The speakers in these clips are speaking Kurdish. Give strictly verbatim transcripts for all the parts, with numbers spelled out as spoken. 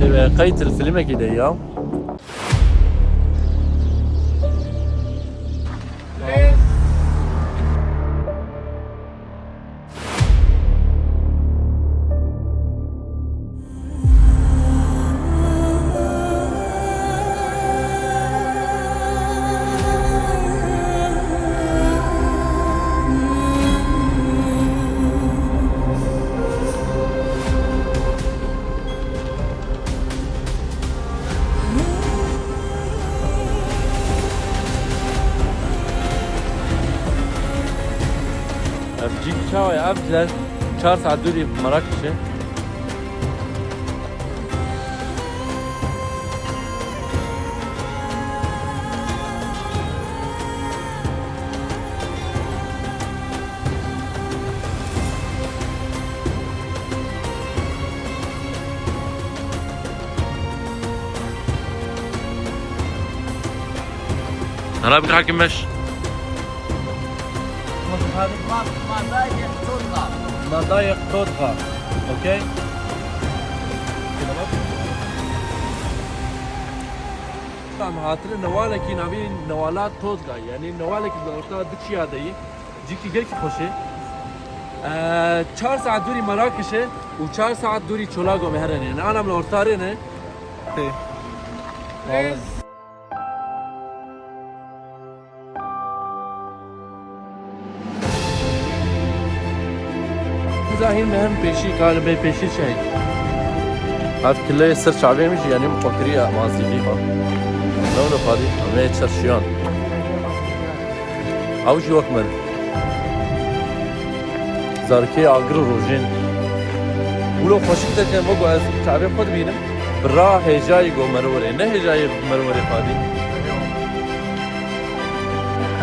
Ev qeyt li filmekî de ya. Ev cî çawa ye? Ev cî çar saet dûrî Merakiş e. Hela bik hakim meş. Madayek Totga. Okey. Em hatine newalekî navî newala Totga. Yanî newalekî li orta du çiya de yî. Cîkî gelkî xweş e. Eee, çar saet dûrî Merakiş e û çar saet dûrî Çolagomê here ne. Yanî ana em li orta rê ne. Hey. Zahîr me hem pêşî, kalibê pêşî çay. Ev kileyê ser çavê min jî, yanî min xwe kiriye mazî vî ha. Ne wilo Fadî, em ê çerşiyan. Ew jî wek min. Zarokê agir û rojên. Wilo xweşik derken, wek ez çavê xwe dibînim. Bi ra hêjayî go merwirê, ne hêjayê merwirê Fadî.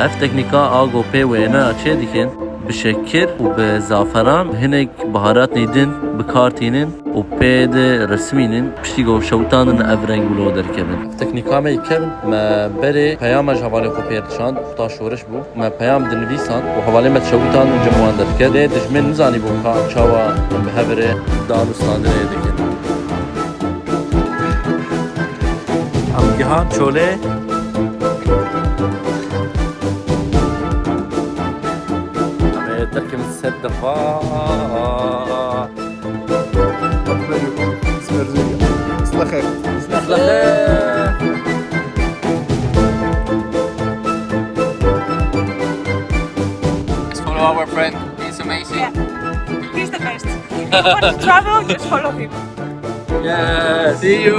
Ev teknîka a go pê wêne çê dikin, bi şekir û bi zaferan hinek biharatnê din bi kar tînin û pê de resimînin. Piştî go şewitandin ev reng wilo derkevin. Teknîka me yê kevn, me berê peyama ji hevalê xwe pê dişand, ta şoreş bû. Me peyam dinivîsand û hevalê me çewitand û cem wan derket. Lê dijmin nizanîbû ka çawa em bi hev re danûstandinê dikin. Em gihan çolê. Em ê derkevin ser defa. Merhaba. Merhaba. Islah xeyr. Islah xeyr. Let's follow our friend. He's amazing. Yeah. He's the best. If you want to travel, just follow him. Yeah, see you.